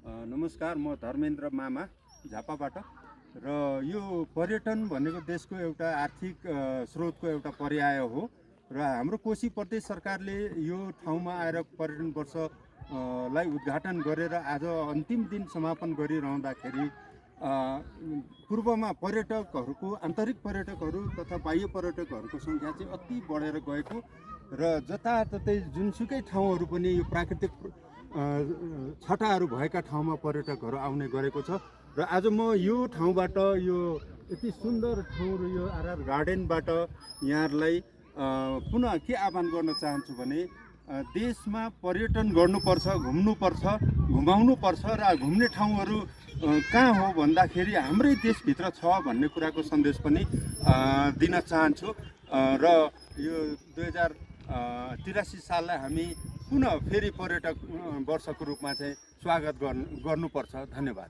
नमस्कार, म धर्मेन्द्र मामा झापाबाट। र यो पर्यटन भनेको देशको एउटा आर्थिक स्रोतको एउटा पर्याय हो र हाम्रो कोशी प्रदेश सरकारले यो ठाउँमा आएर पर्यटन वर्ष लाई उद्घाटन गरेर आज अन्तिम दिन समापन गरिरहँदाखेरि पूर्वमा पर्यटकहरूको आन्तरिक पर्यटकहरू तथा बाह्य पर्यटकहरूको सङ्ख्या चाहिँ अति बढेर गएको र जताततै जुनसुकै ठाउँहरू पनि यो प्राकृतिक छटाहरू भएका ठाउँमा पर्यटकहरू आउने गरेको छ। र आज म यो ठाउँबाट यो यति सुन्दर ठाउँ र यो आरआर गार्डनबाट यहाँहरूलाई पुनः के आह्वान गर्न चाहन्छु भने देशमा पर्यटन गर्नुपर्छ, घुम्नुपर्छ, घुमाउनुपर्छ र घुम्ने ठाउँहरू कहाँ हो भन्दाखेरि हाम्रै देशभित्र छ भन्ने कुराको सन्देश पनि दिन चाहन्छु। र यो 2083 साललाई हामी पुनः फेरि पर्यटक वर्षको रूपमा चाहिँ स्वागत गर्नुपर्छ। धन्यवाद।